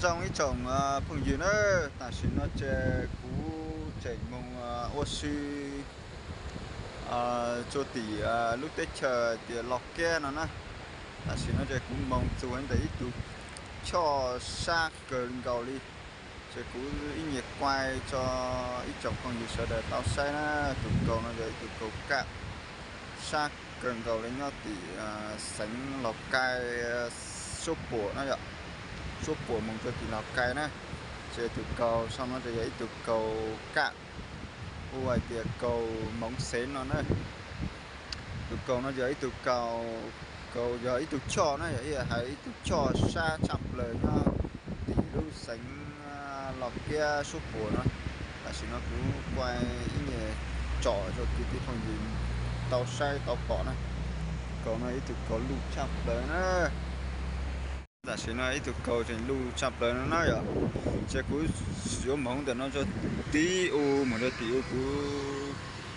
Zoo ib tsoom phooj ywg na, tam sim no ces kuv tseem moog ua si rua tim lub teb chaws tias Los Kiab no na. Tam sim no ces kuv moog txug ntawm ib tug choj sab kawg nkaus li, ces kuv ib nyuag kuai rua ib tsoom phooj ywg sawv daws tau saib na. Tug kaus no yog ib tug kaus kam sab kawg nkaus li nyob tim xeev Los Kai, suab puam na yom, suab puam moog rua tim Los Kai na. Ces tug kaus sau no ces yog ib tug kaus kam, hu hais tias kaus moov xeev no na. Tug kaus no yog ib tug kaus, kaus yog ib tug choj na, yog ib hais ib tug choj sab tshaj plawg nyob tim lub xeev Los Kiab suab puam no. Tam sim no kuv kuai ib nyuag tsom rua kwv tij phooj ywg tau saib tau pom na. Kaus no ib tug kaus luj tshaj plawg na. Tam sim no ib tug kaus tseem luj tshaj plawg no na yom. Ces kuv yuav moog ntawm no rua tim u, moog rua tim u kuv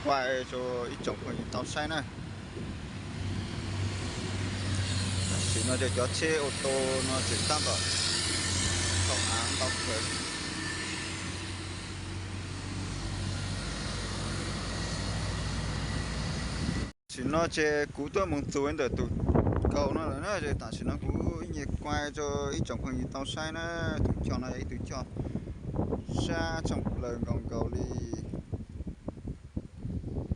kuai rua ib tsoom phooj ywg tau saib na. Tam sim no ces cov tsheb au to no tseem tab tom thaum av ntau kawg. Tam sim no ces kuv tuaj moog txug ntawm tug kaus no lawm na, ces tam sim no kuv ib nyuag kuai rua ib tsoom phooj ywg tau saib na. Tug choj no yog ib tug choj sab tshaj plawg nkaus nkaus li.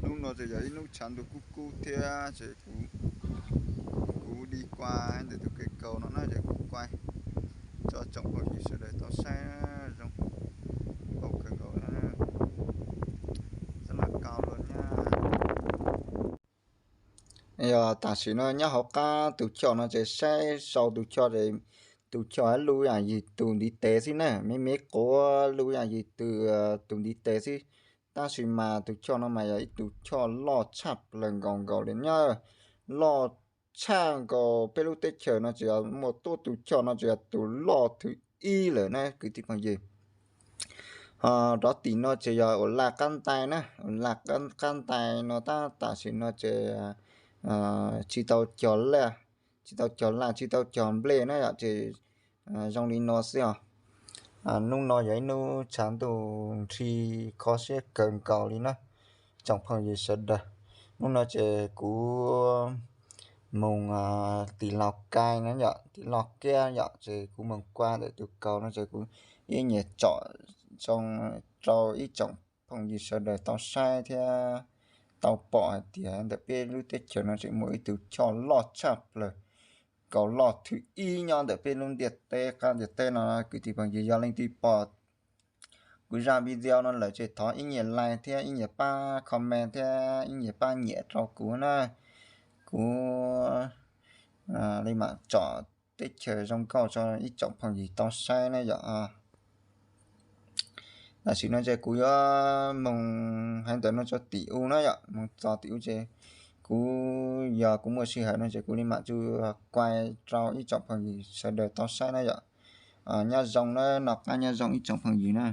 Nub no ces yog ib nub tshav ntuj kub kub thiab ces kuv, kuv di kuai ntawm tug kev kaus no na, ces kuv kuai rua tsoom phooj ywg sawv daws tau saib zoo nkauj kawg nkaus na. Xab las kau luaj nyab. Yog tam sim no nyob hauv qab tug choj no ces saib sau tug choj, tug choj luj yaam yig tug ntiv tes xwb na, me me quav luj yaam yig tug, tug ntiv tes xwb. Tab sis mas tug choj no mas yog ib tug choj loj tshaj plawg nkaus nkaus li nyob, loj tshaj nkaus peb lub teb chaws no ces yog muaj tuab tug choj no ces yog tug loj thwv ib lawm na kwv tij phooj ywg. Ho rov tim no ces yog ua laj qab ntais na, ua laj qab ntais no tab tam sim no ces tsis tau cog laj, tsis tau cog laj tsis tau cog nplej na yom, ces zoo li no xwb os. Nub no yog ib nub tshav ntuj nrhi kho siab kawg nkaus li na tsoom phooj ywg sawv daws. Nub no ces kuv moog tim Los Kais na yom, tim Los Kiab yom, ces kuv moog kuaj ntawm tug kaus no ces kuv ib nyuag tsom zoo rau ib tsoom phooj ywg sawv daws tau saib thiab tau pom hais tias ntawm peb lub teb chaws no tseem muaj ib tug choj loj tshaj plawg, kaus loj thwv ib nyob ntawm peb lub ntiaj teb qab ntiaj teb no. Kwv tij phooj ywg yog leej twg pom kuv zaj video no lawm ces thov ib nyuag like thiab ib nyuag pab comment thiab ib nyuag pab nyiam rau kuv na. Kuv li mam tsom teb chaws zoo nkauj rau ib tsoom phooj ywg tau saib na yom. Tam sim no ces kuv yuav moog hais ntawm no rau tim u na yom, moog txog tim u ces kuv, yog kuv muaj sij hawm no ces kuv li mam tsuj kuaj rau ib tsoom phooj ywg sawv daws tau saib na yom. Nyob zoo na, noj qab nyob zoo ib tsoom phooj ywg na.